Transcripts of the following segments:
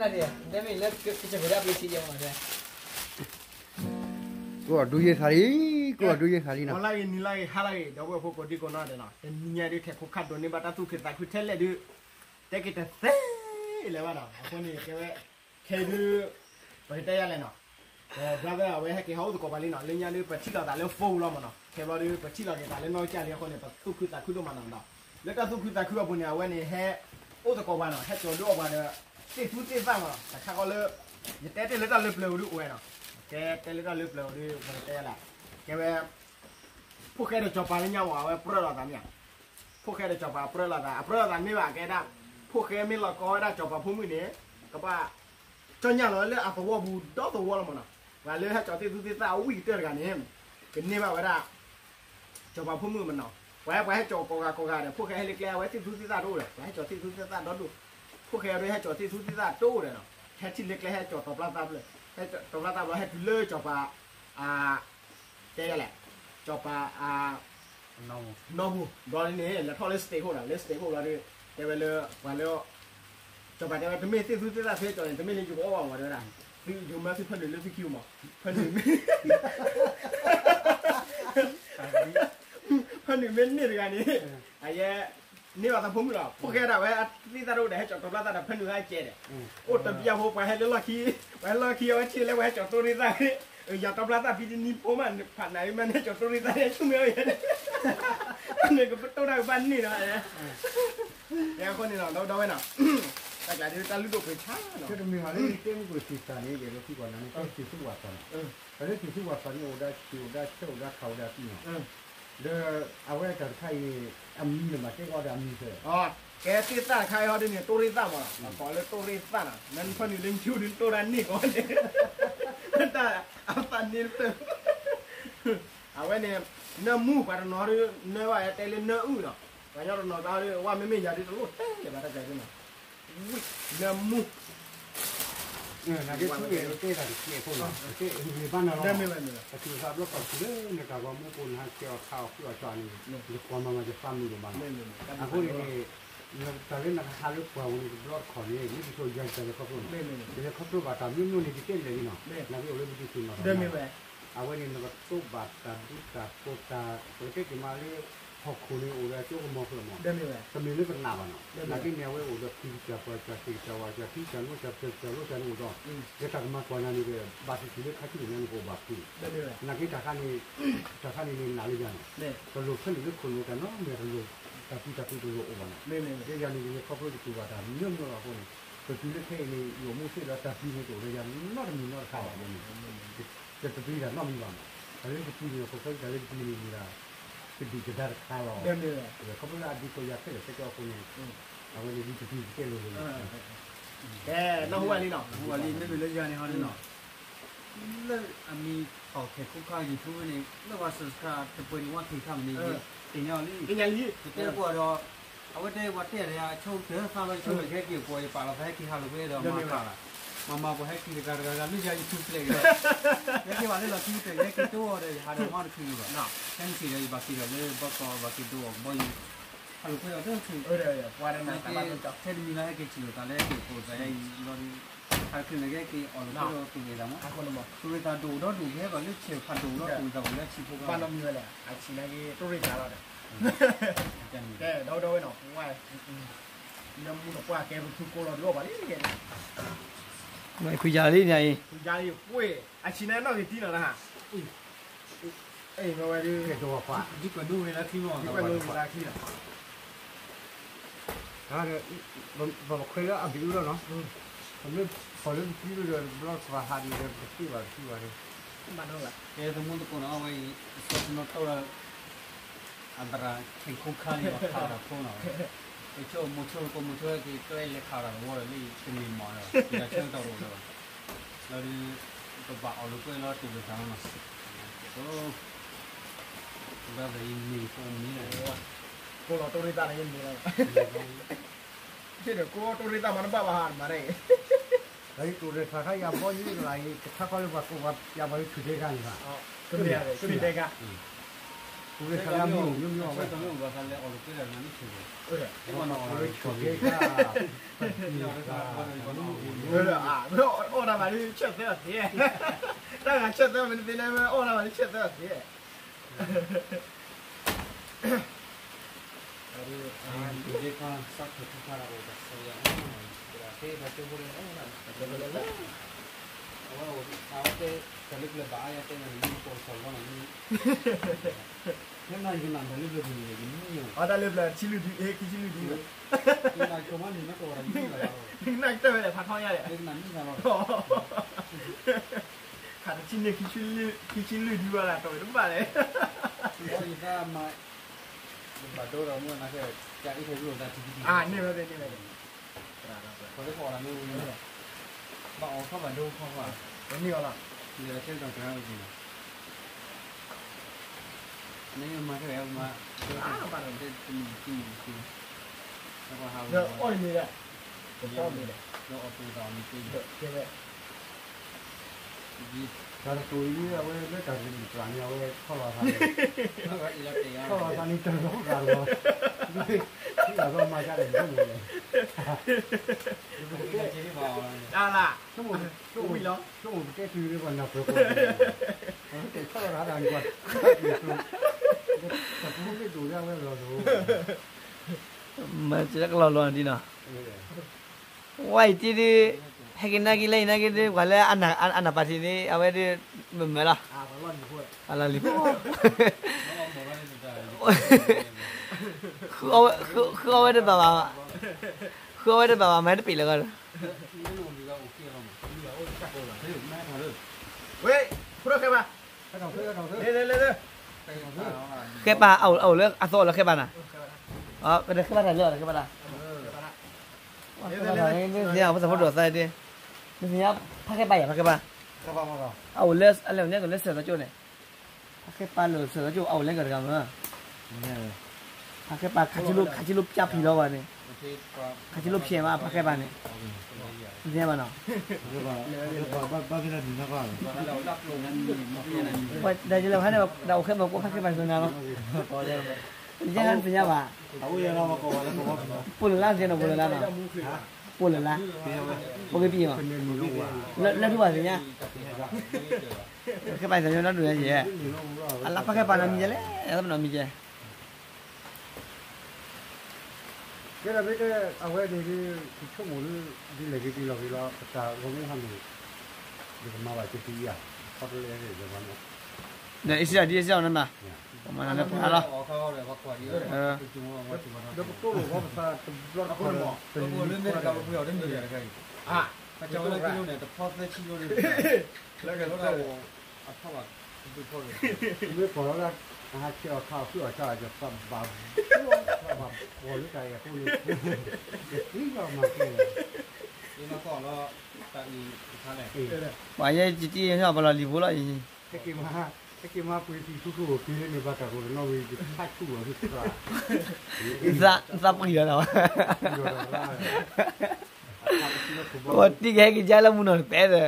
တမ့ၢ်လၢကစၢၢ်ဝဲဒၣ်ပျံၤထံယဲမး, ကအိၣ်ဒူယဲၢ်ခါလံ, ကအိၣ်ဒူယဲၢ်ခါလံနီၤ, မုၢ်လၢ်ဂ့ၤနံၤလၢ်ဂ့ၤဟါလၢ်ဂ့ၤ ဒီပုၢ်ဝဲၢ်ဖိကိးဒံကိးနီၢ်ဒဲးနီၤ, တနံၤညါဒုး ထဲးခိၣ်ခါဒိးန့ၢ်ဘၣ်တၢ်သူၣ်ခုသးခုထဲလဲၣ်ဒုး တဲက့ၤတသ့လၢၤဘၣ်နီၤ, အဃိန့ၣ် ကဲဝဲ ခဲဒုး ပကတဲယၤလဲၣ်နီၤ, ဒီး brother အဝဲဟဲက့ၤဟးအိၣ်သကိးပှၤလံနီၤ, လၢညါဒုး ပထံၣ်လိာ်သးလၢ phone လီၤမးနီၤ, ခဲဘျီဒုး ပထံၣ်လိာ်က့ၤသးလၢနီၢ်ကစၢ်လံအဃိန့ၣ် ပသူၣ်ခုသးခုဒိၣ်မးနီၤဒီး လၢတၢ်သူၣ်ခုသးခုအပူၤန့ၣ် အဝဲန့ၣ်ဟဲအိၣ်သကိးပှၤနီၤ, ဟဲကၠီၤဒိၣ်အီၣ်ပှၤဒီး သ့ၣ်သူသ့ၣ်သၣ်မးနီၤ, တခါဃီလၢ ယတဲတ့ၢ်လၢတၢ်လၢပျၢၤဝံၤဒုးအိၣ်ဝဲနီၤ, ကဲတဲလၢတၢ်လၢပျၢၤဝံၤဒုး ပကတဲယၤလဲၣ်, ကဲဝဲ ဖိၣ်ဃဲဒီးစီၤပၤလၢညါမး အဝဲပြၢလိာ်သးမ့ၢ်ဧါ, ဖိၣ်ဃဲဒီးစီၤပၤပြၢလိာ်သး အပြၢလိာ်သးမ့ၢ်ဘၣ်ကဲဒၣ်, ဖိၣ်ဃဲမ့ၢ်လီၤကီဝဲဒၣ်စီၤပၤဖိမုၣ်န့ၣ် ကဘၣ် ကၠီညါလီၤလၢအသဝီပူၤဒီသဝီလီၤမးနီၤ, ပှၤလၢဟဲကၠီၤသ့ၣ်သူသ့ၣ်သၣ်အဝံၣ်ကတၢၢ်တဂၤန့ၣ် ကန့ၢ်ဘၣ်ဝဲဒၣ် စီၤပၤဖိမုၣ်မးနီၤ, ပှၤဟဲပှၤဟဲကၠီၤကိးဂၤကိးဂၤဒီး ဖိၣ်ဃဲဟဲလၢကျဲအဝဲသ့ၣ်သူသ့ၣ်သၣ်တအိၣ်ဒီး ပှၤဟဲကၠီၤသ့ၣ်သူသ့ၣ်သၣ်ဒီဒိၣ်, ဖိၣ်ဃဲအဒိဟဲကၠီၤသ့ၣ်သူသ့ၣ်သၣ်တအိၣ်ဒီးနီၤ, ဟဲထံၣ်လၢကျဲဟဲကၠီၤတီၤပျၢ်သၣ်ဖျၢၣ်, ဟဲကၠီၤတီၤပျၢ်သၣ်ဖျၢၣ် ဟဲတုၤလၢစီၤပၤ တဲယၤလဲၣ်, စီၤပၤ နီၢ်ဘူၣ်ဘျီန့ၣ် လဲၤထီၣ်လၢ stage ဟိၣ်ဒီး လၢ stage ဟိၣ်ဘျီဒီး တဲဝဲလၢ ပှၤလၢ စီၤပၤတဲဝဲ တမ့ၢ်သ့ၣ်သူသ့ၣ်သၣ်ဖဲကၠီၤန့ၣ် တမ့ၢ်လၢယကအီၣ်ဘၣ်မး တဲဝဲဒၣ်, သုယမၢသုဖၢနုာ်လၢသုခံမး, ဖၢနုာ်မ့ၢ် ဖၢနုာ်မ့ၢ်န့ၢ်တဂၤန့ၣ် အယဲ န့ၢ်ဘၣ်သးဖိမုၣ်လီၤ, ဖိၣ်ဃဲဒၣ်ဝဲအသ့ၣ်သၣ်တအိၣ်ဒီး ဟဲကၠီၤတီၤပျၢ်သၣ်ဒီး ဖၢနုာ်ဟဲကဲဒီး အိၣ်တဘျီဖိပှၤဟဲလၢလီၢ်ခံ, ပှၤဟဲလၢလီၢ်ခံအဝဲထံၣ်လၢပှၤဟဲကၠီၤတိၢ်ရ့ၣ်သၣ်, ယၤတီၤပျၢ်သၣ်ဖံတနံၤဖိမး ဖးနၤမ့ၢ်ဟဲကၠီၤတိၢ်ရ့ၣ်သၣ် ဟဲဆူၣ်မ့ၢ်အီၤယဲ, န့ၣ်ကပတိၢ်တၢ်ကဘၣ်န့ၢ်ဒီး အဃိန့ၣ်လီၤ ဒီဝဲနီၤ, တၢ်ကျးဒ်တၢ်လုၢ်ဒိၣ်ပှ့ၤဆါနီၤ, တမ့ၢ်ဘၣ်လၢယတဲမုၢ်ကွံာ်သံၣ်သၣ်န့ၣ် ယဲလၢသံကွၢ်နၤန့ၣ် တၢ်လၢသံၣ်သူဝၣ်သးန့ၣ်, တၢ်လၢသံၣ်သူဝၣ်သးန့ၣ် အိၣ်ဒၣ်ဆံးအိၣ်ဒၣ်ဆၢအိၣ်ဒၣ်ခးအိၣ်ဒၣ်သံနီၤ, ဒီးအဝဲတၢ်တခါအံၤန့ၣ် အမံၤန့ၣ်မး တဲကီးဒီးအမံၤစၢၤ ကဲသ့ၣ်သၣ်တခါအံၤဟီဒ်န့ၣ် တိၢ်ရ့ၣ်သၣ်မးနီၤ, ပကိးလၢတိၢ်ရ့ၣ်သၣ်နီၤ, နဖၢနုာ်လၢနထံၣ်ဒုးတိၢ်တၢ်န့ၢ်ကီးန့ၣ်, တၢ်အသးန့ၣ်တဖျၢၣ်, အဝဲန့ၣ် နၢမူပှၤတနီၤဒုး နၢဘၣ်တဲလၢနၢအုၣ်နီၤ, ပှၤကညီတနီၤကျါဒုး ဝဲမ့မ့ၢ်ယၤဒုးတလိၣ်တဲလၢၤဘၣ်တၢ်ကျါဒုးနီၤ, ဝံၣ် နၢမူ နကဲဆူၣ်ဂ့ၤတဲတၢ်တစဲးဖိနီၤ, တစဲးမ့ၢ်ဘၣ်နၤလီၤ, ပထံၣ်ဘၣ်ဘျီခီၣ်ထံးလၢနတၢ်ဂီၤမူဖိနဟးကဲအီၤခးအီၤဃုအီၤကၠီန့ၣ် ယကွၢ်မၤမၤယသးမုာ်ဒိၣ်မးနီၤ, အဃိန့ၣ်န့ၣ် တၢ်လၢနကဟးလၢပှၢ်ပူၤန့ၣ် တဘျီတခီၣ်န့ၣ် မ့ၢ်တဆိယၤတၢ်လဲၤခီဖျိနီၤ, ယလဲၤခီဖျိဘၣ်တၢ်မနုၤမနုၤန့ၣ် ယတဲလဲၣ်လံနီၤ, နာ်က့အိၣ်လၢပဒုးသ့ၣ်နီၣ်ထီၣ် အဝဲန့ၣ် နကတိၢ်ဘၣ်တၢ်ဒူတၢ်ဖိတၢ် ပကတဲက့ၤမးလၢ ဟီၣ်ခိၣ်န့ၣ်အိၣ်ဒီးကၠိကမီၤဃၢၤမး, တမ့ၢ်လၢပနာ်ဘၣ်နီၤ, နာ်က့န့ၣ် အဝဲအိၣ်ဒီးဖံးကစၢ်ပှၤကစၢ် သ့ၣ်ကစၢ်ဝၣ်ကစၢ် ထံကစၢ်လိကစၢ် ပၢၤကစၢ်လိကစၢ်န့ၣ်အိၣ်ဒီး လၢတၢ်ကမၤကွၢ်နၤန့ၣ်ဒီး ဘၣ်သ့ၣ်သ့ၣ်လၢခါဆူညါန့ၣ် ကအိၣ်ဘၣ်ဖုး, နာ်က့တၢ်ခါန့ၣ် တၢ်ခါန့ၣ်န့ၣ်နာ်လၢယၤနီၤ, တလိၣ်ခဲလၢာ်လၢခိၣ်လိၤတၢ်နီတမံၤ တလိၣ် တၢ်ပျံၤတၢ်ဖုးတလိၣ်အိၣ်ဘၣ်နီၤ, လၢယၤန့ၣ် ယလဲၤခီဖျိယတူၢ်ဘၣ်တၢ်မနုၤမနုၤလီၤအဃိန့ၣ် ပတုၤလၢခဲအံၤန့ၣ် ယအိၣ်မူသ့ဒီးတၢ်ပျံၤန့ၣ်တအိၣ်လၢယၤနီတမံၤနီတခါဘၣ်န့ၣ်, ယတပျံၤတၢ်နီတမံၤဘၣ်နီၤ, တၢ်လၢယပျံၤန့ၣ် ခိၣ်ဖဲတၢ်လၢယပျံၤန့ၣ်မ့ၢ်ဒၣ် ကဒုၣ်ကဒါတခါလီၤ, ခီဖျိလၢအဒုးကိးယၤခဲလၢာ်ခဲဆ့အဃိန့ၣ် အဝဲန့ၣ်ဒ်တပျံၤတကဲလိာ်လိာ်န့ၣ် ကဲ နၢ်ဟူဘၣ်လံနီၤ ဟူဘၣ်လံ မ့မ့ၢ်လၢယၤန့ၣ်ဟီန့ၣ်နီၤ လၢအမံၤဖီၣ်ခဲၣ်ခိၣ်ခါ YouTube န့ၣ် လၢပှၤ subscribe တပှဲၤန့ၣ် ဝဲက့ၤခါမ့ၢ်န့ၣ် သ့ၣ်ညါအီၤလံ သ့ၣ်ညါလံ ပတဲပှၤဒီး အဝဲတဲပှၤတဲတဂၤ အဆိကတၢၢ်သးလီၤ ယဆိကမိၣ်ကဟဲက့ၤပှၤ ယပာ်လီၤသးဟဲက့ၤဟးလိာ်ကွဲဒီး မၤကၢ်လီၤ မၤမၤပှၤဟဲက့ၤတဂၤတဂၤတဂၤ လၢယၤ YouTube ပျဲက့ၤလီၤ ဟဲက့ၤဘၣ်လၢလီၢ်ခံကတၢၢ် ယဟဲက့ၤတိၢ်အီၤဒီး ယဟးဒီးမၤတချုးလၢၤဘၣ် ဖဲန့ၣ်စံးဒီး ယဘၣ်က့ၤဒီးလၢဘီကီး ဘၣ်က့ၤဒိအီၤကဘီယူၤ ဟးလိာ်ကွဲဒီးတချုး ပှၤတနာ်တၢ်ဘၣ် ထဲတမံၤလၢဟဲက့ၤစံၣ်လိာ်သးလၢဟဲက့ၤပိာ်သးဟဲအံၤဘျီဒီး ဟးတချုးန့ၣ်ကဟဲက့ၤအီၣ်လိာ်ကွဲဒီးတူၢ်သးမး တူၢ်သးဒိၣ်ဒီဒိၣ် ကဟဲဘၣ်လၢဆဲးဖးဒိၣ်ဒီတူၢ်သးဝဲလၢဆံဖိကီၢ် ဘၣ်နီတမံၤဝဲလဲၣ် အဆံးနာ်က့ တိၢ်ရ့ၣ်သးလီၤဒီး ကဲ ဒီဝဲဒီးဝဲနီၤ ပှၤ လၢမူတပှၢ်ကဲပဖုကိလီၤဒုးအီၣ်ဘၣ်လံကဲ ဖုယၤလံန့ၣ်အံၤ ဖုယၤလံကွ့ၢ် အဆံးနာ်က့နီၣ်ဂ့ၤတံၢ်နီၤလၢဟါ အံၤ မ့ၢ်ဝဲဒုး ဒ်ကွဲးဒိဝဲလၢခံမီၢ် ဒ်ကွဲးဒိဝဲလၢခံလီၤ ပဘၣ်ခွဲးလၢအဘ့ၣ်အူလီၤနီၤ ပမ့ၢ်ဖီၣ်လၢပသံဒီး ဘျီပဟးဒံးဒီး ပတသ့ဘၣ်တသံဘၣ်ဒီး ကဲသမူသကိးနီၤ အဝဲအံၤ အစီဆှံနီၤတိၢ်လၢ အသရၣ် ခဲၣ်ခိၣ်ခါလံ ပှၤခးဝဲဒၣ်ဖိနီၤ ပဆိကမိၣ်ဆိကမိၣ်ဆိက့ၤ ကျဲလဲၤခးဝဲဒၣ်သဝီဒီးလၢယတမံၤမီၢ်ဒီး ယတၢ်ဆၢကတီၢ်တအိၣ်လၢၤဘၣ် လီၤဒုး ပဘၣ်အီၣ်လိာ်ကွဲလီၤတူၢ်လိာ်သးလီၤနီၤ ကဲသိး ဘၣ်သယမံၤဖိမံၤလီၤ ကိးလီၤတိၢ်ရ့ၣ်သးန့ၣ်ယမံၤလီၤ ဟ့ၣ်ဒီးကိးတိၢ်ရ့ၣ်သးမၤတဘၣ်ဘၣ်ဟးမၤဒ်အံၤ လၢယတိၢ်ရ့ၣ်သးခါယၤဘီယုၢ်တလၢအံၤ တခါခီလၢပှၤကိးပှၤပျးပှၤလၢထူၣ်ဒဲကါန့ၣ်ဘၣ် ထူၣ်ဒဲကါ ခါလၢမ့ၢ်အိၣ်မ့ၢ်မ့ၢ်ဝဲ အီၣ်တၢ်မၤလၢ ဆၢၣ်သၢအီၤသ့, တၢ်ဂၤဆၢၣ်သၢမ့ၢ်တသ့လၢ အီၣ်တၢ်မၤလၢဆၢၣ်သၢအီၤသ့. အီၣ်တၢ်လၢပျၢၤ ဆံလွံၢ်ဒု ခံဆံလွံၢ်ဒု, နကတၢၢ်ဝဲဒၣ်ဖးထီညါဒီး ခးတဆံန့ၣ် ခံဆံလွံၢ်ဒုဘၣ်လၢ တီၢ်ဝဲတဘၣ်လဲၣ်. ဘၣ်ဒိဒီးမ့ၢ်နက န့ၢ်ဝဲသ့ၣ်န့ၢ်ဝဲသ့ၣ်, ဘၣ်အီၣ်ခီၣ်ဘၣ်ဒိခီၣ်ဘၣ်, န့ၢ်အီၤလီၤ, န့ၢ်ဝဲသ့ၣ်ဒီးကရၢဝဲသ့ၣ်လီၤ, နမၤထဲဝဲမၤ, ဘၣ်တမံၤတံၢ်တံၢ်, အီၣ်န့ၣ်ဒီး, ဒီးအီၣ်ပူၤဒီးမ့ၢ်တံၢ်, တၢ်တကိးအံၤ အဝဲလၢတၢ်တမံၤပှၤန့ၣ် အဝဲခီၣ်လီၤသးန့ၣ်, ခီၣ်လီၤသးန့ၣ်တၢ်လီၤဂာ်လီၤ, မၤကဒီးမ့ၢ်လဲၣ်, တၢ်လၢ, ဆိကမိၣ်ပတဲတုၤလၢပှၤနၢ်ပၢၢ်ပှၤ, တဲခီၣ်လီၤသးန့ၣ်ပှၤ, တၢ်ပူၤမ့ၢ်ဒိၣ်လၢအဝဲလီၤလီၤ, မၤစၢၤကလီၤလီၤဒ်နီၤ ဝဲအံၤတံၢ်ဒု, ဟဲက့ၤနာ်က့ၤလၢအံၤနာ်က့ၤဒု ပှၤလၢအနၢ်ပာ်ထံးန့ၣ် အဝဲဒု, မ့ၢ်မ့ၢ်လီၤ, အလီၤလံၤဖိ, ဃုအီၣ်ဝဲတဘၣ်ဘၣ်, ဃုအီၣ်ဝဲတဘၣ်ဘၣ် မၤတပ့ၤလၢၤဂီၢ်, ဝဲ, ဖိဒိၣ်ဃဲဘၣ်, ဃဲပၢ်အအိၣ်လၢအသီအအိၣ်လၢဃဲပၢ်နၤ, ဃဲပၢ်တၢ်လၢအီၤလၢဃဲပၢ်တၢ် နသ့ၣ်ညါ ဖိသၣ်ဖိဒိၣ်သးဒ်, နသ့ၣ်ညါ ဖါဃဲပၢ်ယၤ ဖါဃဲပၢ်, အအိၣ်လၢ အလဲၤန့ၣ်ကလၢစၢၤသီကၠိန့ၣ်, ဖါဃဲပၢ်လၢစၢၤသီကၠိ အအိၣ်လဲၤကတဂၤမ့ၢ်, ဖါဃဲပၢ် ခးဆံလိပျၢ်ဖံလီၤဘၣ်န့ၣ်, ခးဆံလိဖျဲးမး ဖါဃဲပၢ်န့ၣ်, နသ့ၣ်ညါဘၣ်နီၤ, ဘၣ်ဖဲဒၣ်နံၤနီၢ်ကီၢ်, ဒ်လဲၣ်ဖဲန့ၣ် ဒ်အိၣ်ဃဲမၤကိးဖါဃဲပၢ်န့ၣ်နီၤ, ယဲၢ်နသ့ၣ်ညါဘၣ်, ပိာ်လၢ်လၢ်သ့ၣ်နီၤ ပိာ်လၢ်လၢ်နီၤ, ပိာ်လၢ်လၢ်, ပကပံၤမး, လၢထူၣ်ဘၣ်သ့ၣ်ညါ, ဖါဃဲပၢ်သ့ၣ်ညါနီတဒူၣ်ညါယဲၢ်, အလၢဖါဃဲပၢ်နီတမံၤယဲၢ်လဲၣ်, နီတမံၤယဲၢ် ကဲဒီးမ့ၢ်တဲ အဝဲန့ၣ်ဒ် ယဆိကမိၣ်လၢ ဒ်လဲၣ်ဂ့ၤဒ်လဲၣ်ဂ့ၤလီၤ ပတၢ်ဂီၤမူဟါမၢ် ယကမၤဘၣ်ကသံဧါ, ခီတလဲၣ်န့ၣ် ယမၤန့ၣ်, ဒီးအံၤစံၣ်ဒီး ဒ်အံၤစံၣ်အီၤနမၤ, ပမၤနၤလၢပှၤလီၤ, ဒီးပတိၢ်လိာ်ဝဲပသးတဘျီတခီၣ်ဒီး ပလံၤလံၤခီဒီး လၢကလၢအထီၣ်ဘၣ်, မ့ၢ်ပှၤလီၤလၢ အဟးဆဲးအီၣ်ခါအီၣ်ဖုၣ်အီၣ်ဆါအီၣ် ယသးဘၣ်ဘၣ်, ဘၣ်ဘၣ်ပှၤလၢတၢ်အဲၣ်အဃိန့ၣ်, ယသံလီၤမၤကဲလီၤ, ပှၤယဲၢ်တံၢ်ပှၤလီၤလံၤဖိလီၤအံၤ, ဟဲက့ၤမၤပှ့ၤသံၣ်ထူခိၣ်က့ၤလၢန့ၣ် ဘၣ်တၢ်ကိးတနီၣ်ဝံၤ ယထးဆူၣ်လီၤ, သးပှ့ၤလီၤလီၤ, တံၢ်ကဟဲက့ၤကၢလၢမုၢ်နီၢ်တပဲ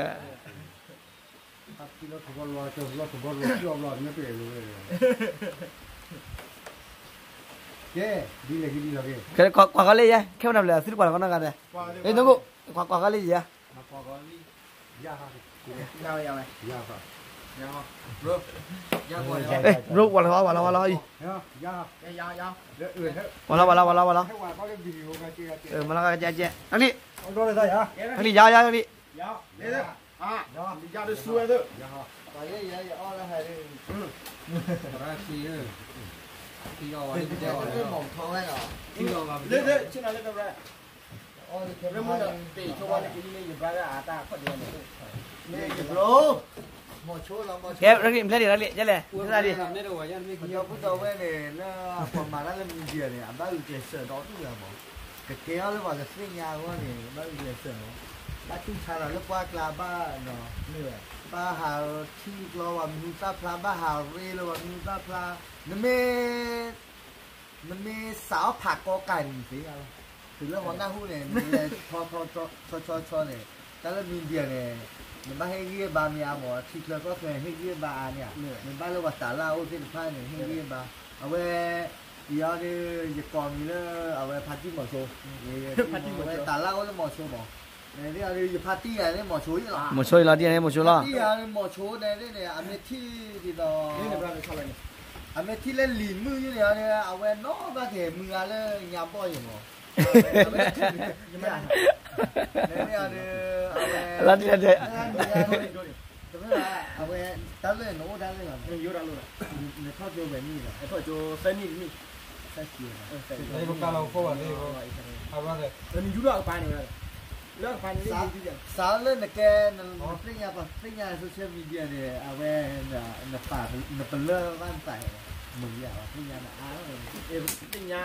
ဒီး ကွၢ်ကီလၢယဲ, ခဲကွၢ်ကီလၢယဲ, ခဲပနၤဘျဲၣ်သုတကွၢ်လီၤကီနီၢ်ဂၤဒဲး, အ့ၣ် နကိး, ကွၢ်ကီလၢယဲ, ဘရိ ဝဲလီၤဝဲလီၤဝဲလီၤ, ဝဲလီၤဝဲလီၤဝဲလီၤ, မလီၤကကဲကဲ, အလံ, အလံ, ယါယါလံ, လၢမုၢ်နံၤတ့ၢ်ဆိဝဲလၢကလံၤန့ၣ် ယဘၣ်လၢအတၢ်ခီၣ်ဒ့န့ၣ်, ကဲ, ဖျဲၣ်ဒံးလံ, ယဲလဲၣ်, ဒီပုၢ်ဒီဝဲၢ်န့ၣ် လၢပှၤမၤတၢ်လၢ media န့ၣ် အဘၣ်ဂုာ်ကျဲးစၢးဒီဒူၣ်လီၤမး, ကကဲထီၣ်လၢပှၤကသ့ၣ်ညါအဂီၢ်န့ၣ် ဘၣ်ဂုာ်ကျဲးစၢးလီၤ, ဘၣ်တူၢ်ဆါလီၤလၢပှၢ်ကျါဘၣ်နီၤ, ဘၣ်ဟးထံၣ်ကျီပှၤမံၤဟူသၣ်ဖျါ, ဘၣ်ဟးရ့လီၤပှၤမံၤဟူသၣ်ဖျါ, နမ့ၢ် နမ့ၢ်စးအီၣ်ဖးကီကၤန့ၣ်သ့လီၤ, တုၤလၢဟီနၢ်ဟူန့ၣ် နလဲၤထီထီဆီဆီဆီန့ၣ်, တၢ်လၢ media န့ၣ်, နဘၣ်ဟ့ၣ်ဂံၢ်ဟ့ၣ်ဘါမ့ၢ်အါမး ထံချၢကီၢ်ချၢဟ့ၣ်ဂံၢ်ဟ့ၣ်ဘါအါန့ၣ်ဧါ, နဘၣ်လၢပှၤတၢ်လၢအအိၣ်သ့ၣ်တဖၣ်န့ၣ် ဟ့ၣ်ဂံၢ်ဟ့ၣ်ဘါ, အဝဲ ယီဒီး ယကိးမံၤလၢ အဝဲဖါတံၢ်မီၤဆိ, အဝဲတၢ်လၢအအိၣ်လၢမီၤဆိမး, ယဖါတံၢ်ယၤန့ၣ်မီၤဆိအံၤလီၤ, မီၤဆိအံၤလီၤ တံၢ်ယၤန့ၣ်မီၤဆိန့ၣ်န့ၣ် အမ့ၢ်ထံၣ်ဒ်သိး အမ့ၢ်ထံၣ်လၢလံာ်မုၢ်ယုၢ်န့ၣ်န့ၣ် အဝဲနီၢ်ဘၣ်က့ၤမုၢ်ဂၤလၢညါဘီၣ်ယဲၢ်မး, မ့ၢ်အီၤဒီး အဝဲ တမ့ၢ်ဘၣ် အဝဲ တၢ်လၢနအိၣ်တၢ်လၢလီၤ, နထီၣ်ကၠိဝဲၤနံၣ်လီၤ, ထီၣ်ကၠိသၢနံၣ်တနံၣ်, သၢကၠိ, နယူၤထီၣ်အကပၤန့ၣ်ဝဲ, လၢအကပၤန့ၣ် စးလၢနကဲ နသ့ၣ်ညါပှၤသ့ၣ်ညါ social media န့ၣ် အဝဲ နပလၢၢ်ဘၣ်နသးဟဲ, မုၢ်ယၤပှၤသ့ၣ်ညါနအါ, သ့ၣ်ညါ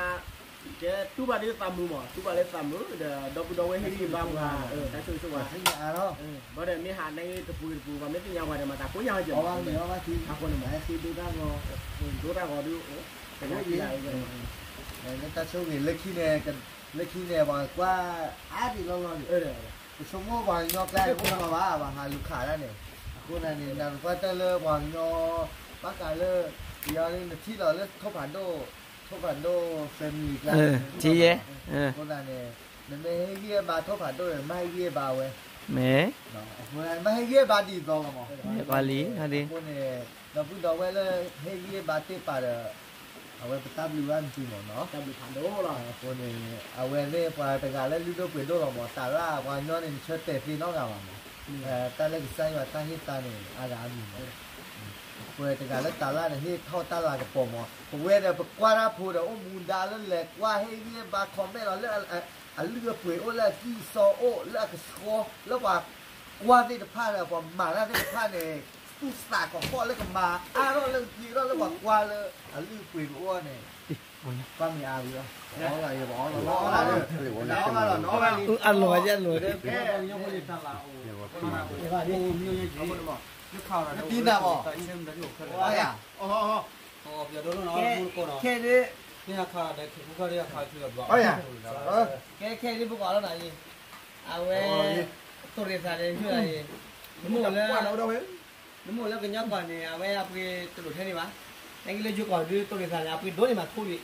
ကဲ တူၢ်ဘၣ်ဒ်သးမုာ်မး တူၢ်ဘၣ်လၢသးမုာ် ဒီးဒီပုၢ်ဒီဝဲၢ်ဟ့ၣ်ဂံၢ်ဘါပှၤ တၢ်ဆိၣ်ဂ့ၤဆိၣ်ဝါ, ဘၣ်ဒီးမ့ၢ်ဟးနဲတပူၤတပူၤ ပှၤမ့ၢ်သ့ၣ်ညါပှၤဒီး မၤသးကိးညါဝဲကဲ, အဃိန့ၣ်မး ဟဲဃ့ဒိတၢ်ဂီၤ, ဒိတၢ်ဂီၤဒုး လၢတၢ်ဆိၣ်ဂ့ၤလၢခံန့ၣ်, လၢခံန့ၣ် ပှၤကွၢ်အါဒံးလီၢ်လီၢ်န့ၣ်, ပဆိကမိၣ်ပှၤကညီကျါအိၣ်လီၤဘၣ် ပှၤဟးလူၤခးတၢ်န့ၣ်, အဃိန့ၣ် နကွၢ်တၢ်လၢပှၤကညီ ဘၣ်ဃးလၢ ယီၤန့ၣ် နထံၣ်လီၤလၢထိၣ်ဖးဒိၣ်, ထိၣ်ဖးဒိၣ် family ကျါ, ထံၣ်ယဲ, အဃိန့ၣ် နမ့ၢ်ဟ့ၣ်ဂံၢ်ဟ့ၣ်ဘါထိၣ်ဖးဒိၣ်န့ၣ် မ့ၢ်ဟ့ၣ်ဂံၢ်ဟ့ၣ်ဘါဝဲ, မ့ၢ် မ့ၢ်ဟ့ၣ်ဂံၢ်ဟ့ၣ်ဘါဒ်သိးလီၤမး, မ့ၢ်ပှၤလံ, အဃိန့ၣ် ဒီပုၢ်ဒီဝဲၢ်လၢဟ့ၣ်ဂံၢ်ဟ့ၣ်ဘါသ့ၣ်တဖၣ်ဒီး အဝဲပတၢ်ဘျုးဘၣ်နသုမးနီၤ, အဃိန့ၣ် အဝဲန့ၣ်ပှၤတဂၤလၢလုၢ်ဒိၣ်ပှ့ၤဒိၣ်လီၤမး, တၢ်လၢပှၤကညီန့ၣ် နဆၢတဲာ်သ့နီတဂၤဘၣ်မး, တၢ်လၢကစၢ်ယွၤတၢ်ဟ့ၣ်သါန့ၣ် အါဂၤအါမံၤမး, ပှၤတဂၤလၢတၢ်လၢန့ၣ် ဟ့ၣ်ထီၣ်တၢ်လၤကပီၤမး, ပဝဲဒီးပကွၢ်တၢ်ဖိဒီး အိၣ်မူဒါလၢလဲၤကွၢ်ဟ့ၣ်ဂံၢ်ဟ့ၣ်ဘါ comment လီၤလၢ အလုၢ်အပှ့ၤအိၣ်လၢအကံၢ်အစီအိၣ်လၢအကဆှီ လၢပှၤကွၢ်သ့ၣ်တဖၣ်ဒီး ပှၤမၤတၢ်သ့ၣ်တဖၣ်န့ၣ် သူၣ်သးကီးဃီၣ်လၢကမၤအါထီၣ်လၢကက့ၤထီၣ်လၢပှၤကွၢ်လၢအလုၢ်အပှ့ၤကအိၣ်န့ၣ်, ပှၤမ့ၢ်အါဝံၤလီၤ, အီၣ်လီၤယဲၢ်ဘၣ်အီၣ်လီၤ, အလီၤယဲၢ်လီၤ, တံနၤမး, ခဲဒ်, ခဲခဲဒ်ပကွၢ်လီၤနၤအံၤ, အဝဲ တိၢ်ရ့ၣ်သးန့ၣ် နမိၢ်လၢ နမိၢ်လၢကညီကီၢ်န့ၣ် အဝဲအပှ့ၤတဒိၣ်ထဲန့ၣ်ဘၣ်, နက့လၢယိၤကီၢ်ဒုး တိၢ်ရ့ၣ်သးန့ၣ် အပှ့ၤဒိၣ်န့ၢ်မးထူလံ,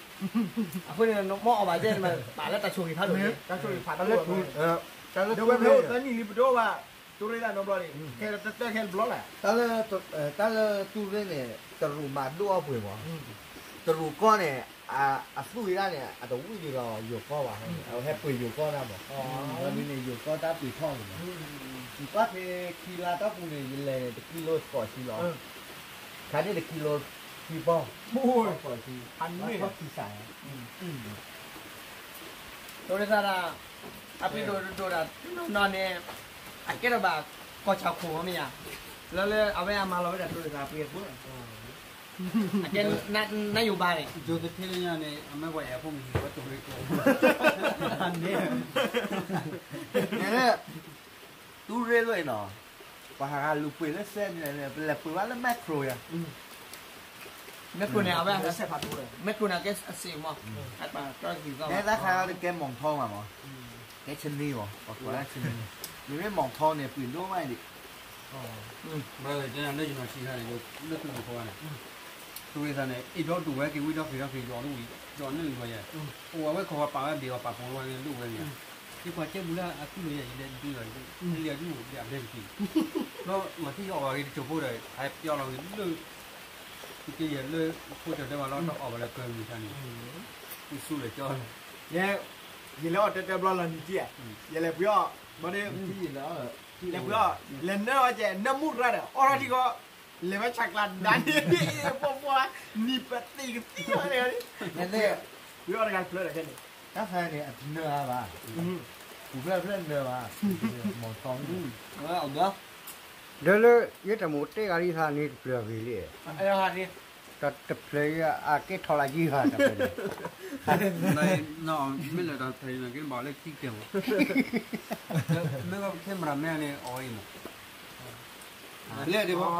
အဃိန့ၣ် နမ့ၢ်အီၣ်ဘၣ်ဒဲန့ၣ် ပာ်လၢတၢ်ဆိၣ်ဂ့ၤဖးဒိၣ်န့ၣ်, တၢ်ဆိၣ်ဂ့ၤဖးဒိၣ်, ဒီးဝဲဖဲအိၣ်သၢနံၣ်လံပဒိၣ်ဘၣ်, တိၢ်ရ့ၣ်သးနီတဘျီန့ၣ် ခဲတၢၢ်ခဲတဘျီလဲၣ်, တၢ်လၢတိၢ်ရ့ၣ်န့ၣ် တရူးမၤဒိၣ်အီၣ်ပှ့ၤမး, တရူးကီၢ်န့ၣ် အသူၣ်ဝံၤဒၣ်န့ၣ် အတဝံၣ်ဒံးဒီးယိၤကီၢ်ဘၣ်, အဝဲဟဲပှ့ၤယိၤကီၢ်ဒၣ်မး, ဝဲဒ်န့ၣ် ယိၤကီၢ်တၢ်ပှ့ၤထီၣ်န့ၣ်မး, ကွၢ်ဖဲခံလါတီၢ်ပူၤန့ၣ် ယလဲၤန့ၣ် တကံလိစကိးဆံလီၤ, ခါန့ၣ်တကံလိခံပီၢ်, စကိးဆံ, ထီၣ်ခံစး, တိၢ်ရ့ၣ်သးဒၣ်, အပှ့ၤဒိၣ်ဒိၣ်ဒၣ်နီၢ်နီၢ်န့ၣ်, အကဲထီၣ်ဘၣ်ကီၢ်ဆၣ်ခိၣ်မ့ၢ်ဧါ, လၢလၢအဝဲအမၤလီၤဝဲဒၣ်တိၢ်ရ့ၣ်သးပှ့ၤအဃိ, အကဲ နယိၤဘါန့ၣ်, ယိၤတထ့လၢညါန့ၣ် အမ့ၢ်ပှၤအဲၣ်ဖိမုၣ်ဟံၣ်ဝဲတိၢ်ရ့ၣ်ကိး, န့ၣ် တူၢ်ရ့ၣ်လွဲၢ်နီၤ, ပှၤဟးဂၤလူၤပှ့ၤလၢစဲန့ၣ် ပလဲၤပှ့ၤဘၣ်လၢ Metro ယၤ, Metro န့ၣ် အဝဲ Metro န့ၣ် အကဲအစ့ၣ်မး, တၢ်ခါတကဲမီၢ်ထီမးမး, ကဲဆနံမး, ပှၤကိးလၢဆနံ, မ့မ့ၢ်မီၢ်ထီန့ၣ် ပှ့ၤဒိၣ်မးဒံး, ဘၣ်လၢကဲလၢယနီၢ်ဆံးခါန့ၣ် လၢသူၣ်လၢသးန့ၣ် တိၢ်ရ့ၣ်သးန့ၣ် အ့ၣ်ဒီဒူၣ်ဝဲက့ၤဝံၤဒီဖံးဒီဖံး ယီၤနုာ်ဝံၤ, ယီၤနုာ်ဝံၤယဲ, အိၣ်ဝဲခိးပာ်ဝဲဘ့ၣ်အီၤပာ်ပိာ်ဝဲလၢဒိၣ်ဝဲန့ၣ်, ယကွၢ်ကဲဘူးလၢအကုၢ်လီၤယဲ ယလဲၤဒုးလီၤ, လံအဒူၣ်လံအဘျဲၣ်တက့ၢ်, ဒီးမၤသံယီၤအီၣ်ဘၣ်ဂ့ၤတစိၢ်ဖိဒီး ဟဲပျီလီၤဂ့ၤလၢ, ကဲယဲလၢဖိကၠီၤတဲဘၣ်လီၤ တအီၣ်ဘၣ်လၢကၢမုၢ်ဆါန့ၣ်, သူၣ်ဆူၣ်လၢကၠီ, ယဲ, ယလဲၤအီၣ်တဲတဲဘျီလီၤနံၤကံဧါ, ယလဲၤပှ့ၤအီၣ်, ဘၣ်ဒီး, လဲၤပှ့ၤအီၣ်, လဲၤနၢအီၣ်ကဲ နၢမူရၣ်ဒီး အီၣ်ထီၣ်ထံကီၢ် လဲၤဝဲဆးကျးဒါန့ၣ်, ပှၤပှၤ, နံၤပသံၣ်ကသံၣ်အီၤန့ၣ်, ပှ့ၤအီၣ်တဂၤတဖျၢၣ်ဒီးခဲန့ၣ်, တၢ်ခါန့ၣ် အတနၢအါဘၣ်, ပူၤဖျၢၣ်ဖျၢၣ်နၢဘၣ်, မီၢ်ထီ, ဒီးလၢ ယတမိၣ်တဲဂၤဒ်သးန့ၣ်တဖျၢၣ်ဂ့ၤလံ, တဖျၢၣ်အကဲထီၣ်လၢယံၤဂၤတဖျၢၣ်န့ၣ်, မ့ၢ်လၢတၢ်ဖျၢၣ်န့ၣ် ကဲဘၣ်လၢခံကဲမး, မ့ၢ်ကဲမရၤမဲန့ၣ် အီၣ်အံၤမး, လဲၣ်ဒ်ဘၣ် လၢ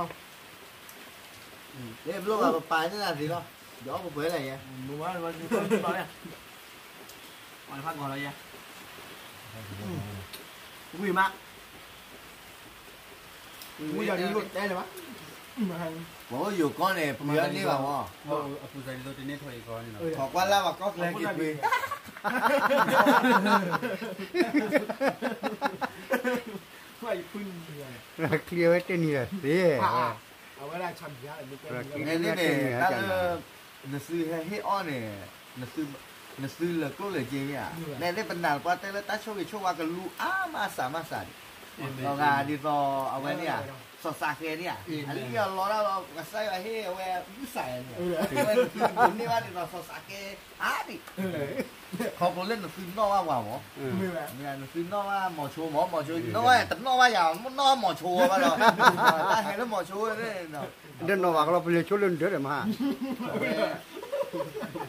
ပျိဂၤပပာ်န့ၢ်နၤသ့လီၤ, ဒီးပပှဲၤလၢယဲ, ဝံၤမး, မူယၤဒ်လိၣ်တဲလၢၤဘၣ်, ပှၤအိၣ်ယိၤကီၢ်န့ၣ် ပှ့ၤအီၤန့ၢ်ဘၣ်မၢ်, အပူၤစၢ်ဒ်သိးတန့ၢ်ထီၣ်ယကီၢ်န့ၣ်လီၤ, ထီၣ်ကွၢ်လၢ်ဘၣ်ကီၢ်ချၢက့ၤပှ့ၤ, ချံဝဲတန့ၢ်ဒီးသ့, အဝဲဒၣ်ဆၣ်မံၤယါ, န့ၣ်န့ၣ် တၢ်လၢ နသုဟဲဟ့ၣ်အီၣ်န့ၣ်, နသုလၢာ်ကျိၣ်လၢာ်စ့မ့ၢ်ဧါ, န့ၣ်န့ၣ် ပနာ်ပှၤတဲလၢတၢ်ဆိၣ်ဂ့ၤဆိၣ်ဝါကလူၤအါမးစှၤမးစှၤန့ၣ်, လီၤဂာ်ဒ်သိးအဝဲန့ၣ်ဧါ, စီၤစးဃဲန့ၣ်ဧါ, အလံၢ်အလီတၢ်လီၤ ကစၢ်ယွၤဟ့ၣ်အဝဲမုၢ်စၢ်န့ၣ်, အဝဲနသုဒိးန့ၢ်ဘၣ်ဒ်သိးစီၤစးဃဲအါဒံး, ခီဖျိလၢနသုနီၣ်ဘၣ်ပှၤမၢ်, နသုနီၣ်ဘၣ်မီၤဆိမၢ်, မီၤဆိ, နီၣ်ဘၣ်တနီၣ်ဘၣ်ယၤ, နီၣ်မီၤဆိဘၣ်ဒီး, တၢ်ဟဲလၢမီၤဆိန့ၣ် ဒီးနီၢ်ဘၣ်ကလီ ပလဲၤဆိလၢနဒၢးဒီးမး,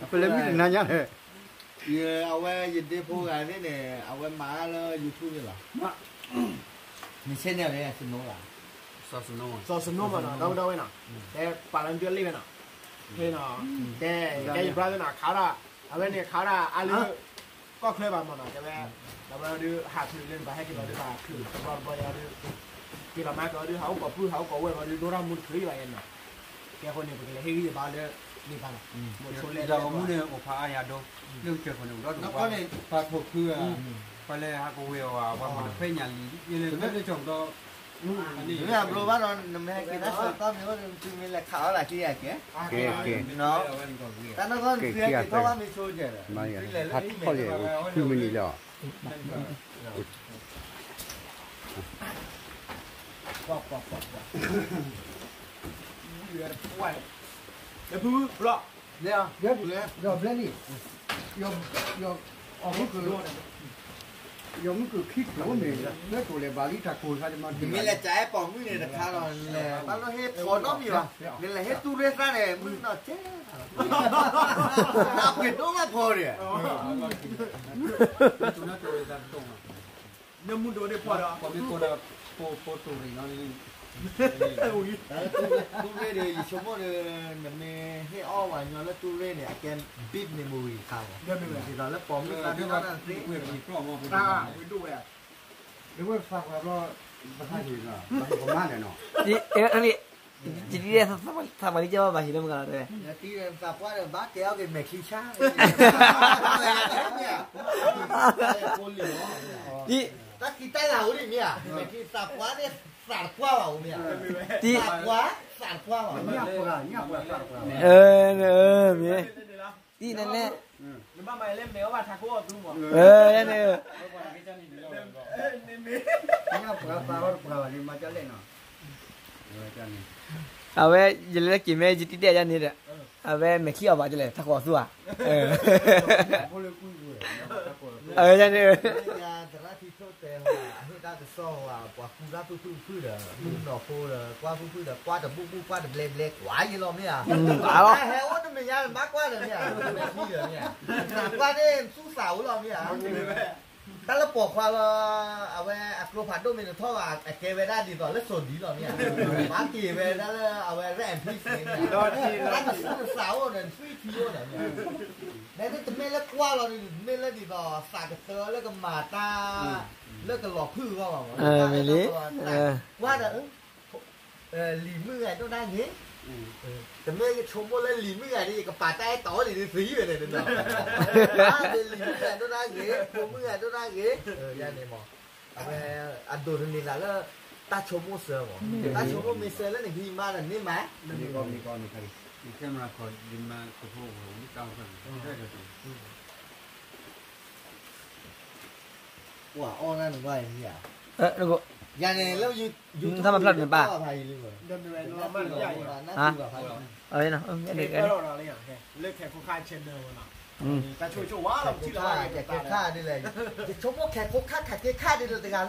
ပလဲၤမုၢ်တနၤညါန့ၣ်, အဝဲယဒ့ဖိဂၤန့ၣ်န့ၣ် အဝဲမၤလၢ YouTube န့ၣ်လီၤ, နဆဲန့ၣ်လၢ စီၤစနိမးနီၤ ဒီပုၢ်ဒီဝဲၢ်နီၤ, တဲပာ်လီၤနဒုးလံဝဲနီၤ, ဖဲနီၤ, တဲ တဲယဘျါသ့နီၤ ခးဒၣ်, အဝဲန့ၣ်ခးဒၣ်အါလၢ ကီၢ်ချၢဘၣ်မးနီၤ, တဲဝဲ, ဒီးဝဲဒုးဟးချုးလၢနဘၣ်ဟဲက့ၤလီၤဒုးဘၣ်ချုးတဘျီတဘျီယၤဒုး, က့ၤလီၤမၤကီၤဒုး ဟးအိၣ်ကိးပုၢ် ဟးအိၣ်ကိးဝဲၢ်ဘၣ်ဒုး ဒိတၢ်မူတချုးဘၣ်ယဲနီၤ, ကဲဃိန့ၣ် ပကလဲၤဟ့ၣ်ဂံၢ်ဘါလၢ န့ၣ်ဘၣ်လီၤ, ဒီးမူန့ၣ်အိၣ်ဖးအါယၤဒိ, လၢကစၢၢ်ခိၣ်န့ၣ် အိၣ်ဒီးပှၤဖးထိၣ်ဖုဧါ, ပှၤလဲၤဟးကဝ့ၤအီၤဧါ, ပှၤမၤတဖဲညၣ်လံ, ယလဲၤဖဲလၢကၠီၣ်ဒီး, မ့ၢ်အဘျိဘၣ်ဒီး နမ့ၢ်ဟဲက့ၤတၢ်ဆၢကတီၢ်မ့ၢ်အိၣ်ဒီး သုမ့ၢ်လဲၤခးအီၣ်လၢခံအကဲ, တၢ်နီၢ်ကီၢ်နသုဟဲက့ၤထီၣ်ဘၣ်မ့ၢ်ဆိကဲဒီး, ဖုမ့ၢ်န့ၣ်လီၤ, ဒီးဘျဲၣ်န့ၣ်, ယမုၢ်ကခံတိၤန့ၣ်, လၢတိၤလဲၤဘၣ်လံတၢ်ကိၢ်ခါ, နမ့ၢ်လဲၤကအဲၣ်ပိာ်မုၣ်န့ၣ်တခါဒီး နလဲၤဘၣ်လိၣ်ဟ့ၣ်ဖီနီတမံၤဘၣ်, နလဲၤဟ့ၣ်တူၢ်ရ့ၣ်သၣ်န့ၣ် မုၢ်နီၢ်ကဲ, တၢ်ပှ့ၤဒိၣ်မးဖီဒီး နမုၢ်ဒိၣ်န့ၣ်ဖီဒီး, ပမ့ၢ်ကိးဒီး, ပိာ်တိၤရ့ၣ်နီၤ, တူၢ်ရ့ၣ်ဒီး ယဆိကမိၣ်ဒီး, နမ့ၢ်ဟ့ၣ်အီၣ်ပှၤညီလၢတူၢ်ရ့ၣ်န့ၣ် အကဲ deep memory တခါလီၤ, ဒ်သိးလၢပိာ်မုၣ်သးန့ၣ်နီၢ်တၢ်သ့, ဒ်ဝဲသးပှၢ်ဘျီ, ပကမၤန့ၣ်နီၤ, ယတံၤသးပှၢ်လံကဲဘၣ်ဘၣ်ဟံးလၢမုၢ်ကလီၤတဲ, ယတံၤသးပှၢ်ဒီးဘၣ်ကဲအီၣ်က့ၤမဲာ်ချံဆါ, တၢ်ခံတၢ်လၢ်အိၣ်ဒ်မ့ၢ်ဧါ, မဲာ်ချံသးပှၢ်န့ၣ် သးတပှၢ်ဘၣ်အိၣ်မ့ၢ်ဧါ, သးပှၢ်, သးတပှၢ်ဘၣ်, မ့ၢ်, တံၤန့ၣ်န့ၣ်, အဝဲ ယလဲၤလၢက့ၤမ့ၢ်ယတံၤဒဲးယၤန့ၣ်ဒီး, အဝဲမဲာ်ချံအီၣ်ဘၣ်ဒ်လဲၣ် ထးခိၣ်အသူဧါ, အဝဲန့ၣ် သရၣ်ထံထိၣ်တဲဟီ, အဟ့ၣ်တၢ်ကစီၣ်ဟီ, ပှၤကူတၢ်ဖုၣ်ဖုၣ်ဖုၣ်ဒီး မုၣ်ကနီၤဖိဒီး ကွၢ်ဖုၣ်ဖုၣ်ဒီး ကွၢ်တဘူၣ်ဘူၣ် ကွၢ်တဘျဲဘျဲ ကွၢ်ယံၤလီၤမ့ၢ်ဧါ, ဟဲအိၣ်တမ့ၢ်ညါ ဘၣ်ကွၢ်ဒီးမ့ၢ်ဧါ, ကွၢ်န့ၣ် သူၣ်သးအိၣ်လီၤမ့ၢ်ဧါ, တၢ်လၢပိာ်ခွါလီၤ, အဝဲအကျိဖးဒိၣ်မ့ၢ်တထီၣ်ဘၣ် အကဲဝဲဒၣ်ဒ်သိးလၢစိၤဒံလီၤမ့ၢ်ဧါ, ဘၣ်က့ၤဝဲဒၣ်လၢအဝဲ red and pink န့ၣ်, တၢ်တသူၣ်တသးအိၣ်ဒီး သွံၣ်ထံအိၣ်ဒီးမ့ၢ်ဧါ နတမ့ၢ်လၢကွၢ်လီၤန့ၣ် တမ့ၢ်လၢဒ်သိး သးကတၢလၢကမၤတၢ် လၢကလီၤဖုၣ်အဂီၢ်ဘၣ်မး, မ့ၢ်လံ, ကွၢ်ဒီး, လံၤမုၣ်ဂၤဒိၣ်ဒၣ်ဂ့ၤ, တမ့ၢ်ဆိကမိၣ်လၢလံၤမုၣ်ဂၤန့ၣ် ယကပာ်တၢ်အဲၣ်တီအီၤန့ၣ် သံဝဲန့ၣ်, လံၤမုၣ်ဂၤဒိၣ်ဒၣ်ဂ့ၤ ဖိမုၣ်ဂၤဒိၣ်ဒၣ်ဂ့ၤ, ယၤန့ၣ်မး, အဝဲ, အဒိးတန့ၤသးလၢ, တၢ်ဆိကမိၣ်စၢၤမး, တၢ်ဆိကမိၣ်မ့ၢ်စၢၤလၢနဟံးမါဒီးန့ၢ်မါ, ပှၤအီၣ်တၢ်နကွၢ်အံၤမ့ၢ်ဧါ, ယၤန့ၣ်လၢ, တၢ်မၤဖျါတန့ၢ်ဘၣ်, လၢခဲခိၣ်ခါ channel ဝဲနီၤ, တၢ်ဆိၣ်ဆိၣ်ဝါလီၤ ပထံၣ်လီၤ, ခဲခိၣ်ခါဒ်လဲၣ်, ယဆိကမိၣ်ခဲခိၣ်ခါ ခဲခိၣ်ခါဒ်လဲၣ်တဂၤလဲၣ်,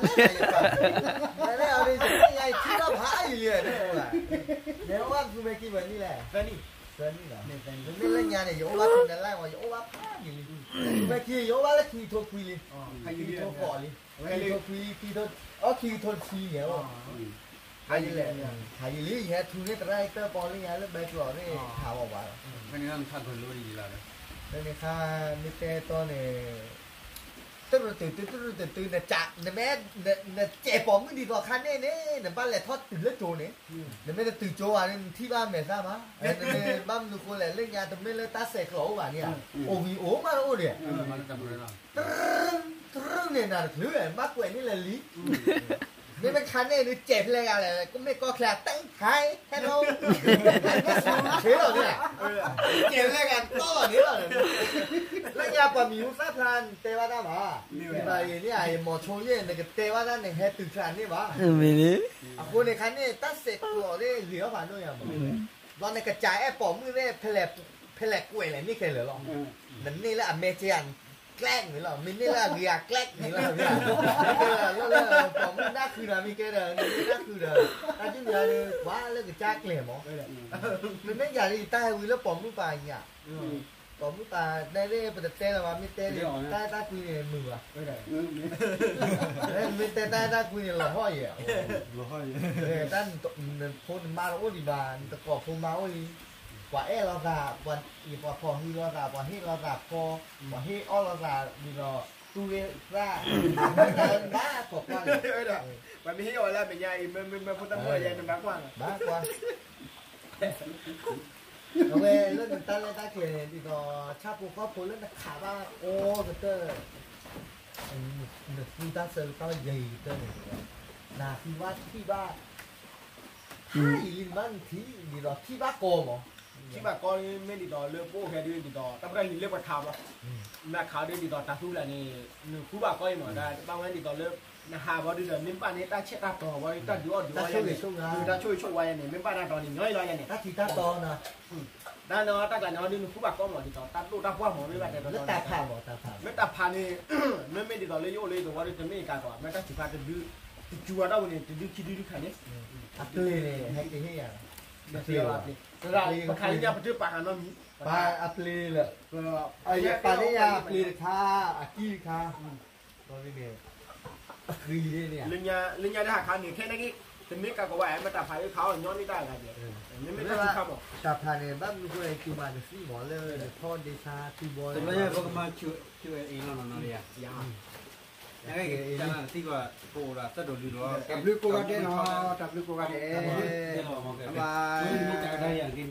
ယထံၣ်ဘၣ်ဖးယံာ်လံ, ယအိၣ်ဘၣ်သူမ့ၢ်ကံမနုၤလဲၣ်, သၢနံၣ်, မ့မ့ၢ်လၢညါန့ၣ် ယအိၣ်ဘၣ်သူန့ၣ်လၢ ယအိၣ်ဘၣ်ဖးယံာ်လံ, မ့ၢ်ကံ ယအိၣ်ဘၣ်လၢခံကထိခွံလံ, ခံကထိဃိးလံ, ခံကထိခွံ, အခံကထိတဆံန့ၣ်, ဖးယံာ်လံ, ဖးယံာ်လံ ယဟဲထူန့ၢ်သရၣ်အံၤတၢ်ပီလၢညါလၢဘဲကျိးန့ၣ် ခးဝဲဘၣ်လီၤ, ဖဲန့ၣ်ခါ မ့ၢ်တဲတီန့ၣ်, တၢ် တုတုတုတုတု နကး နမ့ၢ် နစဲးပိာ်မုၣ်ဒ်သိးခါန့ၣ်န့ၣ် နဘၣ်လဲၤထီၣ်တုၤလၢကၠိန့ၣ်, နမ့ၢ်တတုၤကၠိဘၣ်န့ၣ် နထံၣ်ဘၣ်မဲာ်သၣ်ဘၣ်, နမ့ၢ်ဘၣ်မနုၤဃိလဲၣ် လၢညါတမ့ၢ်လၢတၢ်ဆဲးကျိးအိၣ်ဘၣ်န့ၣ်ဧါ, အိၣ်ဝံၤအိၣ်မးတအိၣ်ဒံး, တရူၣ်န့ၣ်နၤတချုး ဘၣ်ကွဲးန့ၣ်လၢလံ မ့မ့ၢ်ခါန့ၣ် နစဲးဖျဲးဂၤလဲၣ် ကမ့ၢ်ကီၢ်ချၢ တၢ်ဟဲ hello ဆ့လီၤန့ၣ်, စဲးဖျဲးဂၤတီၢ်လီၤန့ၣ်လီၤ, လၢညါပှၤမံၤဟူသၣ်ဖျါ နတဲဘၣ်တၢ်ဘၣ်, မ့ၢ်ဘၣ်အံၤန့ၣ် အမိၤဆိလံ နကတဲဘၣ်တၢ်န့ၣ် ဟဲတုၤချၢန့ၣ်ဘၣ်, မ့ၢ်န့ၣ်, အဃိန့ၣ်ခါန့ၣ် တၢ်ဆဲးကျိးန့ၣ် ဂ့ၤအီၣ်ဖးဒိၣ်ညါမး, ဘျီနကစးအဲၣ်ပိာ်မုၣ်သ့ၣ် ဖဲလဲၣ်ကွဲးလဲၣ်န့ၣ်ခဲလၢာ်လီၤ, နန့ၢ်လၢအမဲာ်ကဲဧါ ကျဲးန့ၣ်လီၤ, မ့ၢ်န့ၢ်လၢအဂ့ၤဧါ ကျဲးန့ၣ်လီၤ, လၢလၢပိာ်မုၣ်နၢ်ဃုာ်နၤမ့ၢ်ကဲဒီး နမ့ၢ်နၢ်ဃုာ်ဒီး တၢ်ဒုးမၤန့ၣ် ကွၢ်လၢကစၢ်ကျဲၤမး, မ့မ့ၢ်ယၤဒ်ယတၢ်ဟဲဝံၤလၢပိာ်မုၣ်ပာ်ညၣ်, ပိာ်မုၣ်ပာ်တဲသ့ၣ် ပတတဲလၢၤဘၣ် မ့ၢ်တဲန့ၣ် တၢ်အဲၣ်တၢ်ကွံန့ၣ်မုာ်ဘၣ်, မ့ၢ်တဲတၢ်အဲၣ်တၢ်ကွံန့ၣ် လီၤဟီၣ်ယဲၢ်, တၢ်နဖိနမါတအိၣ်ဒံးဘၣ် နတကိးဖိမါအိၣ်လံ, ပှၤအဲၣ်လိာ်သး, ပှၤဖီၣ်ဟုလိာ်သး, ပှၤဟ့ၣ်လိာ်သးဃီ, ပှၤဟ့ၣ်အီၣ်လိာ်သးဒ်သိး တူၢ်ရ့ၣ်သၣ်, မ့ၢ်တၢ်လၢနဘၣ်ကိးကွၢ်န့ၣ်, ပှၤမ့ၢ်ဟ့ၣ်အီၣ်လၢမဲာ်ညါအံၤ မ့ၢ်မ့ၢ်မ့ၢ်ဖိသၣ်ဖိယဲၢ် နဘၣ်ကွၢ်, ဘၣ်ကွၢ် အဝဲလၢနတၢ်လဲၤတၢ်ကျဲၤန့ၣ် ဒ်သိးဆၣ်ဖိကီၢ်ဖိလၢနခးဘၣ်ကိးကတၢၢ်, နသူတၢ်ဆၢကတီၢ်ယံာ်ကတၢၢ်န့ၣ်, နဟးဃုဘၣ်ထံၣ်ဘၣ်, ဟးယံာ်လံနဘၣ်နထံၣ် ဒ်သိးထံၣ်ဘၣ်ကီမး, ထံၣ်ဘၣ်ကီမ့ၢ်ဒ်သိးလၢပအိၣ်ခဲဒ်ဒ်သိး တၢ်ပတၢ်လံၤလၢပှၤခးဘၣ်, နခးဒ်ဒ်သိးတၤသူလၢ်န့ၣ် နဃုဘၣ်ကီအံၤမး ဒီးဘၣ်ဝဲဒ်သိးလၢ နဟးဘၣ်ဒ်ဒီး မ့ၢ်ဘၣ်န့ၣ် တၢ်ဆဲးတၢ်တီၤဘၣ်ဒီး တၢ်ဒုးအီၣ်ဒုးအီယဲန့ၣ် တၢ်ဆိၣ်ဂ့ၤဆိၣ်ဝါယဲန့ၣ် မ့ၢ်ဘၣ်တၢ်တီၤန့ၣ် ညီအံၤလီၤယဲန့ၣ်, တၢ်ထံးတၢ်တီၤနီၤ, တၢ်နီၤ တၢ်ကျးန့ၣ် အီၤဒ်နဃုဘၣ်ကီမး ဒ်သိး တၢ်ဒိၣ်တၢ်ပှၢ်မး မ့ၢ်ဘၣ်တဲ လၢတၢ်ဖးမး တၢ်ဖး, မ့ၢ်တၢ်ဖးန့ၣ် မ့မ့ၢ်ဒ်သိးလၢယအိၣ်လၢယသဝီဒီး တမ့ၢ်ယကၤကီး မ့ၢ်တၢ်စူၤဖးတဒု, တစူၤဝဲတၢ်ဝဲန့ၣ် တဒုခံဒုဒုခါန့ၣ်, အပျ့ၤန့ၣ် ဟဲက့ၤဟ့ၣ်ယၤ, ပျ့ၤ, ပခးလၢညါပတပာ်ဃာ်နီတမံၤ, ပာ်အပျ့ၤလၢ, ပာ်လၢညါအပျ့ၤတခါ, အကံၢ်တခါ, န့ၣ်, အဃံန့ၣ်, လၢညါတဟးခါန့ၣ် ခဲန့ၣ်က့ၤ, တမ့ၢ်ကၤကီးဝဲ မ့ၢ်တၢ်ဖးအံၤခးအီၤညီနုၢ်တၢ်ဂၤဒဲး, မ့မ့ၢ်တၢ်စူၤဖးမး, တၢ်ဖးန့ၣ် ဘၣ်မနုၤဃိလဲၣ် က့ၤမၤကသံၣ်မးလၢ နထီၣ်ဒ့ဆါထူဘီ, တဘျီညါပကမၤဆူၣ်အ့လီၤနီၤနီၤလံယၤ, နကသံၣ်ဘၣ် ပအိၣ်ဒီးသၢဒိၣ်လွံၢ်ဒိၣ်, တၢ်ဘျုးကိးဂၤဒဲးနီၤ, တၢ်ဘျုးကိးဂၤဒဲး, ဘၣ်ဘၣ်, တၢ်ကဒါယၤက့ၤ